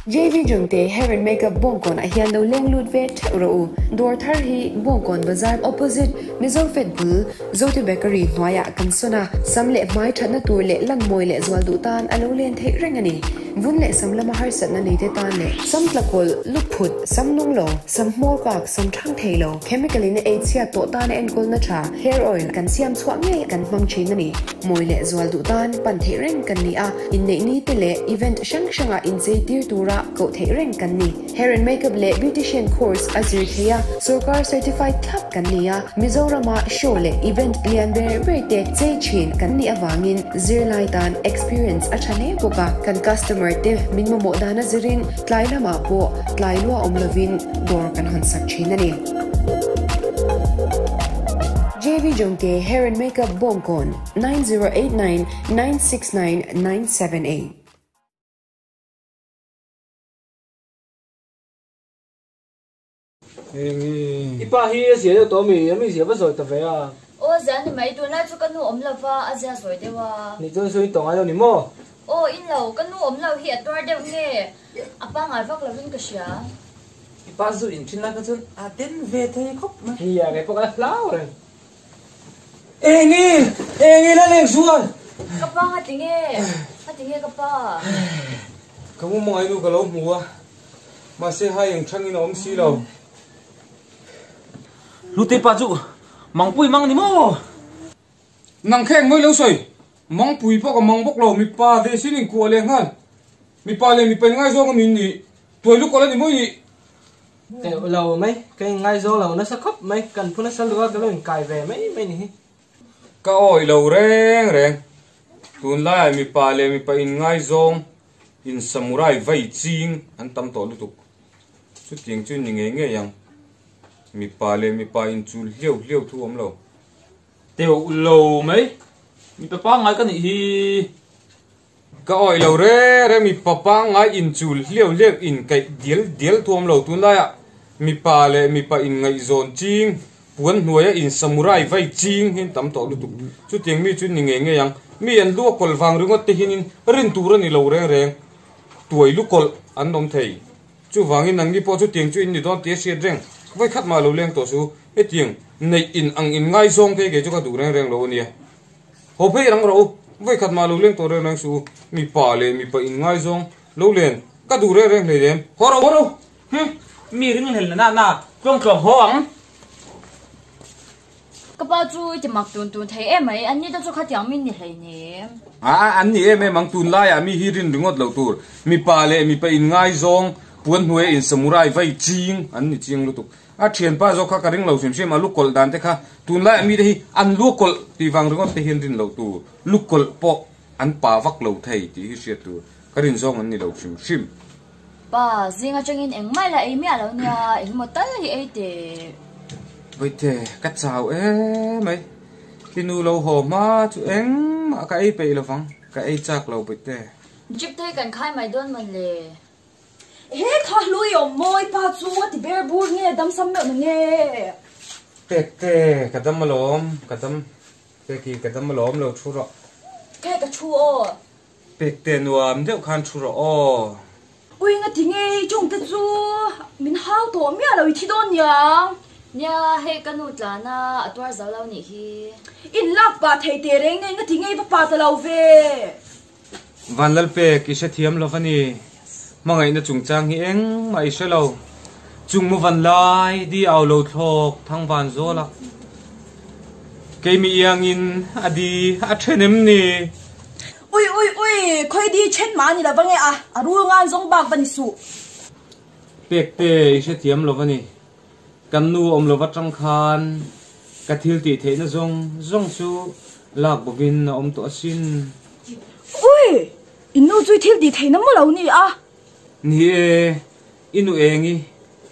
JV Jungte Hair and Makeup Bawngkawn ah hian lo leng lut ve theuh rawh u. Dawr thar hi Bawngkawn Bazar opposite Mizo Fed bul Zote Bakery hnuaiah kan sawn a, sam leh hmai thatna tur leh lan mawi leh zual duh tan a lo len theih reng a ni. Vun leh sam lama harsatna neite tan leh sam tlakawlh, luphut, sam nung lo, sam hmawr kak, sam thang thei lo, chemical in a ei chhiat tawh tana enkawlna tha hair oil kan siam chhuah ngei kan hmang thin a ni. Mawi leh zual duh tan pan theih reng kan ni a, inneih ni te leh event hrang hrangah inchei tir tura koh theih reng kan ni. Hair and Makeup leh Beautician course a zir thei a, sorkar certified thlap kan ni a, Mizorama show leh event lian ber ber te chei thin kan nih avangin zirlai tan experience a tha hle bawk a, kan customer te min mamawh dan a zirin tlai lamah pawh tlai lua awm lovin dawr kan hawn sak thin a ni. JV Jongte Hair and Makeup Bawngkawn, 9089 969 978. I pa hi a zia deuh tawh ami? Ami zia va zawi ta ve a. Aw zia ni mai, tunlai chu ka nu awm lo va, a zia zawi deuh a. Nih chuan sawi tawh ngai lo ni maw? Aw in lo, ka nu awm lo hi a tuar deuh nge? A pangngai vak lovin ka hria. I pa zu in thin lai kha chuan a den ve thei khawp mai. Nia, kei pawh ka la hlau reng. Engi! Engi la leng zual! Ka pa nga ti nge? Nga ti nge ka pa? Ka mu mangai nu ka lo hmu a, mahse hai eng thangin a awm si lo. Hlute pa chu mangpui mang ni maw? Nang kha engmawi lo sawi, mangpui pawh ka mang bawk lo, mipa ve sin inkuah leh nghal. Mipa leh mipa inngaizawng a min nih, tuai lukawlh a ni mawi nih. Teuh lo mai, ka inngaizawng lo nasa khawp mai, kan phu nasa luh a ka lo inkai ve mai mai ni hi. Ka awih lo reng reng, tunlaiah mipa leh mipa inngaizawng in samurai vai ching an tam tawh lutuk, chutiang chu ni ngei ngei ang, mipa leh mipa inchul hliau hliau thu awm lo. Teuh lo mai, mipa pangngai ka nih hi. Ka awih lo re re mipa pangngai inchul hliau hliau inkaih dial dial thuam lo tunlaiah mipa leh mipa inngaihzawn ching puan hnuaia in samurai vai ching hi an tam tawh lutuk. Chutiang mi chu ni ngei ngei ang. Mi an lu a kawlh vang ringawt te hianin rin tur a ni lo reng reng. Tuai lu kawlh an awm thei. Chuvangin nangni pawh chutiang chu in ni dawn tih a hriat reng. Vawikhat mah lo leng tawh su. Hetiang neih in ang in ngaizawng te kei chu ka duh reng reng lo a nia. Haw phei rang rawh u, vawikhat mah lo leng tawh reng reng suh u, mipa leh mipa in ngaizawng lo len ka duh reng reng hlei lem. Haw rawh u. Haw rawh u, hm, mi ring hlel na na na tluang tluang haw ang. Ka pa chu i ti mak tun tun thei em mai, an ni te chu khatiang min ni hlei nem. A, an ni em em ang, tunlaiah mi hi rin ringawt loh tur, mipa leh mipa in ngaizawng puan hnuaia in samurai vai ching an ni chiang lutuk. A thianpa zawk kha ka ring lo hrim hrim, a lu kawlh dan te kha tunlaiah mite hi an lu kawlh tih vang ringawt te hian rin loh tur, lu kawlh pawh an pa vak lo thei tih hi hriat tur, ka rin zawng an ni lo hrim hrim. Pa, zing atangin engmah la ei miah lo nia, engemaw tal hi ei teh. Vawite, ka chau emai, i nu lo haw hma chu engmah ka ei peih lovang, ka ei chak lo Vawite. Jeep te hi kan khai mai dawn mawn le. He kha hlui awm mawi pa chu a ti ber bur nge dam sam meuh na nge? Pek te, ka dam alawm, ka dam, Peki ka dam alawm lo thu rawh. Khe ka thu aw. Pek te nuam deuh khan thu rawh aw. Ui nga ti nge i chung te chu min hau tawh miah lo i thi dawn niang. Nia hei ka nu tlan a, a tuar zo lo nih hi. In lak pah thei teh reng nei nga ti nge i va pa ta lo ve. Vanlalpek i hrethiam lo va ni. Hmangaihna chungchang hi engmah i hre lo. Chung mu van lai di au lo thlawk thang van zawl a. Keimi iangin a di a then em ni? Ui ui ui, khawi di then mah a ni lo va nge a, a rul ngan zawng bak va ni suh. Pekte i hrethiam lo va ni. Kan nu awm lo va tang khan ka thil tih theihna zawng zawng chu lak bawkin a awm tawh asin. Ui! I nu chu i thil tih theihna maw lo ni a? Ni e, i nu Engi,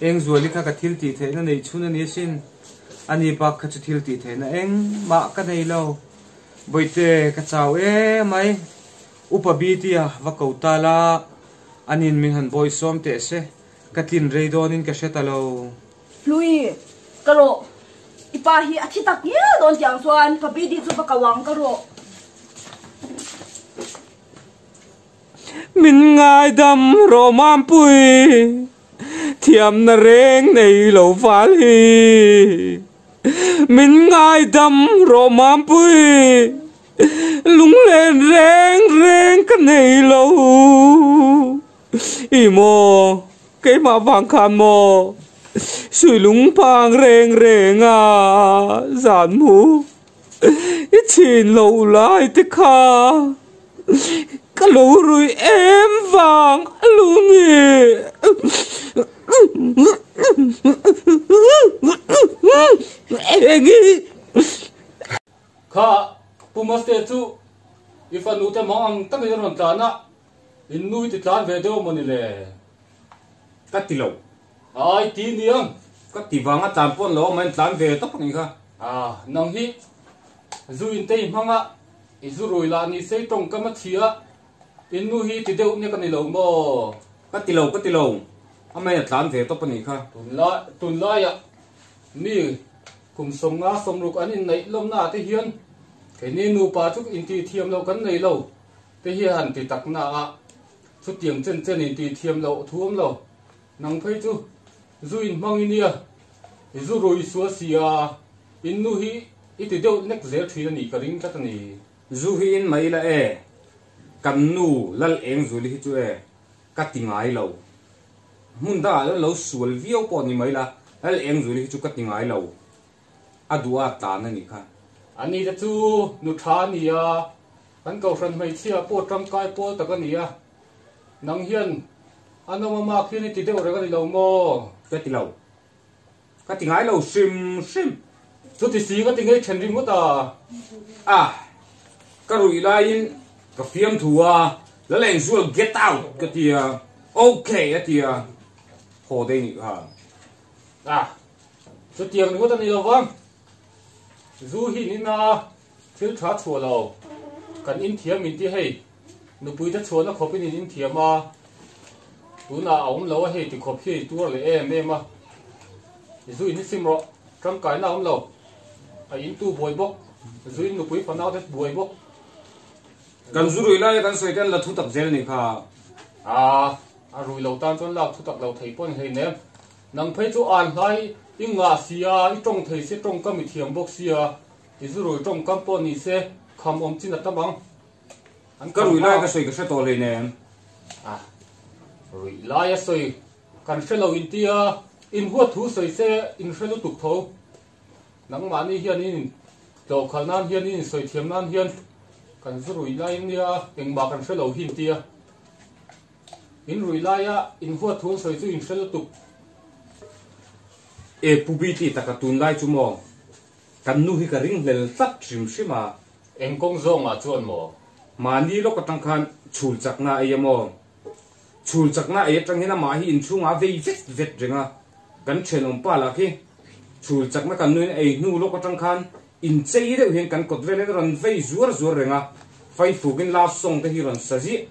Engzuali kha ka thil tih theihna neih chhun a ni asin. Ani bak kha chu thil tih theihna engmah ka nei lo. Bawihte, ka chau emai. Upa Bitia va ko ta la, anin min han bawisawm teh se. Ka tlin rei dawnin ka hre ta lo. Hlui, ka rawh. I pa hi a thi tak ngial dawn tih ang chuan ka BD chu va ko ang ka rawh. Min ngaidam rawh Mampui, thiamna reng nei lo fal hi. Min ngaidam rawh Mampui, lunglen reng reng ka nei lo. I maw, keimah vang khan maw, sui lungphang reng reng a zan mu. I chhin lo lai te kha ka lo rui em vang a lu ni. Eng i. Kha Pu Maste chu i fanu te mang ang takin a rawn tlan a, in nu i ti tlan ve deuh maw ni le? Ka ti lo. Ai ti niang. Ka ti vang a tlan pawn lo a main tlan ve tawp ang i kha. A, nang hi zu in te i hmang a, i zu rui lah ni sei tawngkam a chhia, in nu hi ti deuh nek a ni lo maw? Ka ti lo, ka ti lo. A main a tlan ve tawp a nih kha. Tunlai, tunlaiah mi kum 50 60 an inneih lawmna ah te hian keini nupa chu intihthiam loh kan nei lo te hi han ti tak na a, chutiang chen chen intihthiam loh thu awm lo. Nang phei chu zu in hmang i nia, i zu rui sual si a, in nu hi i ti deuh nek zel thin a nih ka ring tlat a ni. Zu hi in mai la e, kan nu Lal Eng Zuli hi chu e, ka ti ngai lo. Hmun dangah chuan lo sual viau pawh ni mai la, Lal Eng Zuli hi chu ka ti ngai lo. A duh a tlan a nih kha. Ani te chu nu tha a ni a, kan kohhran hmeichhia pawh tangkai pawl tak a ni a. Nang hian a nawm a mak hian i ti deuh reng a ni lo maw? Ka ti lo. Ka ti ngai lo hrim hrim. Chuti si ka ti ngei then ringawt a. A, ka ruih laiin ka fiamthu a, Lalengzual get out ka ti a, ok a ti a, haw daih nih kha. A, chutiang ringawt a ni lo vang. Zu hi in ina thil tha chhuah lo. Kan inthiam min ti hei. Nupuite chhuahna khawpin in inthiam a, tunah a awm lo a hei ti khawp hi ei tuar leh em em a, i zu in hi sim rawh, tangkaina a awm lo, a in tu buai bawk, zu in nupui fanau te buai bawk. Kan zu rui laia kan sawi te an la thu tak zel nih kha. A, a rui lo tan chuan lak thu tak lo thei pawh ni hlein em. Nang phei chu an hlai i ngah sia, i tawng thei sia, tawngkam i thiam bawk sia, i zu rui tawngkam pawh ni se, kham awm chin a tam ang. An Ka rui lai ka sawi ka hre tawh hleinem. A, rui lai a sawi kan hre lo in tia, in huat thu sawi se in hre lutuk tho. Nangmahni hian in in tlawhkhalh nan hian in insawi thiam nan hian kan zu rui lai nia engmah kan hre lo hi in tia. In rui laia in huat thu an sawi chu in hre lutuk. E Pu Biti taka tunlai chu maw kan nu hi ka ringhlel tlat hrim hrim a. Eng kawng zawngah chuan maw? Mahni lawk atang khan chhul chakna ei a maw? Chhul chakna ei atang hian amah hi inchhungah a vei vet vet reng a, kan thenawm pa lah khi chhul chakna kan nuin ei hnu lawk atang khan inchei deuh hian kan kawt vel hian a rawn vei zuar zuar reng a, faifukin love song te hi rawn sa ziah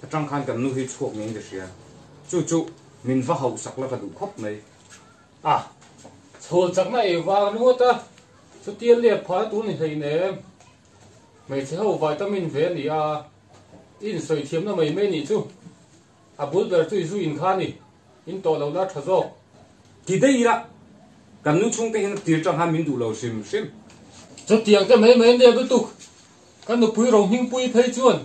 atang khan kan nu hi chhuak ngei in ka hria. Chu chu min va hauhsak la ka duh khawp mai. A, chhul chakna ei vang ringawt a. Chutia lep phah na tur ni hleinem. Hmeichhe ho vitamin ve a ni a, i insawi thiamna mai mai nih chu. A bul ber chu i zu in kha a ni, in tawh lo la tha zawk. Ti daih ila, kan nu chhungte hian a tir tang khan min duh lo hrim hrim. Chutiang te mai mai nep lutuk, ka nupui Rohmingpui phei chuan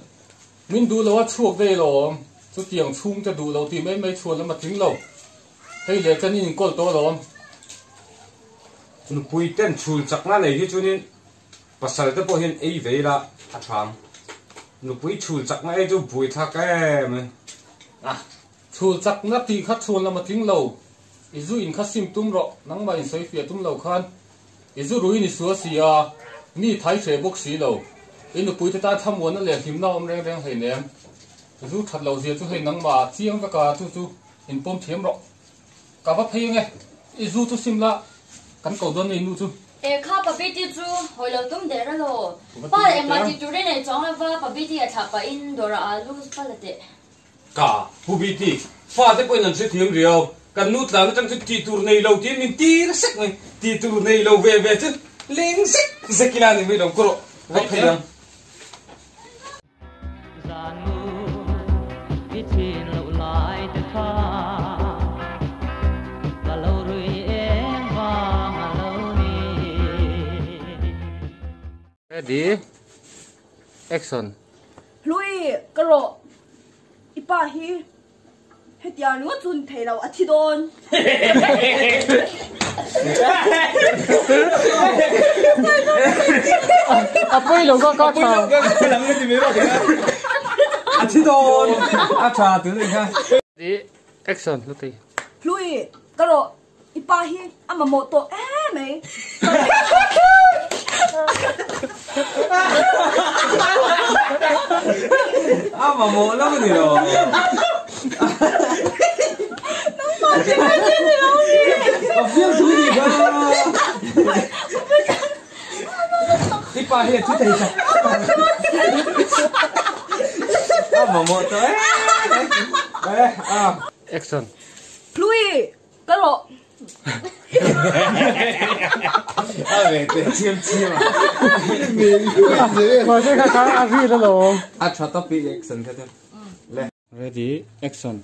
min duh lo a chhuak daih alawm. Chutiang chhungte duh lo tih mai mai chhuan lam a tling lo. Hei leh chen in inkawl tawh alawm. Nupui ten chhul chakna nei hi chuanin pasal te pawh hian ei ve ila a thang. Nupui chhul chakna ei chu buaithlak em e. A, chhul chakna tih kha chhun lam a tling lo. I zu in kha sim tum rawh, nangmah in sawi fiah tum lo khan. I zu ruin i sual si a, mi thai hreh bawk si lo. I nupui te tan thlamuanna leh hlimna a awm reng reng hleinem. Zu that lo zia chu hei nangmah ah chiang vek a, chu chu in pawm thiam rawh. Ka va phei ange, i zu chu sim la, kan ko dawn nei nu chu. E kha pa Betty chu hawi lo tum der a law. Pa leh engmah tih tur in ei chuang lova pa Betty a thlah pahin dawrah alu pa la teh. Ka Pu Betty, fate pawhin an hrethiam riau, kan nu tlan atang chu tih tur nei lo tiin min tir sek mai, tih tur nei lo ve ve chu leng zek zek ila ni mai lo, ka rawh va phei ang. I thin loh lai te kha ka lo rui em vang a lo ni. Ready action. Hlui ka rawh i pa hi hetiang ringawt chu ni thei lo a thi dawn. A pawi lo ka ka tha. A thi dawn a tha tun ni kha. Ready action Hlutei. Hlui ka rawh I pa hi a mamawh tawh em mai. A mamawh lo a ni lo. Nangmah che ngai che ni lo mi. A fiam thu ni kha. I pa hi a thi thei tak. A mamawh tawh em mai. Action. Hlui Ka rawh. A ve te chiam chiam a. Mahse kha kha a ri la lo. A tha topic action kha chu. Le. Ready action.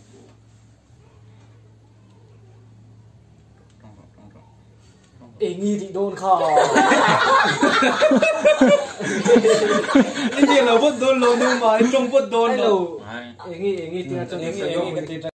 Engi tih dawn kha. India lo bawt dawn lo nu ma, i tawng bawt dawn lo. Engi engi tia chuan engi engi ka ti.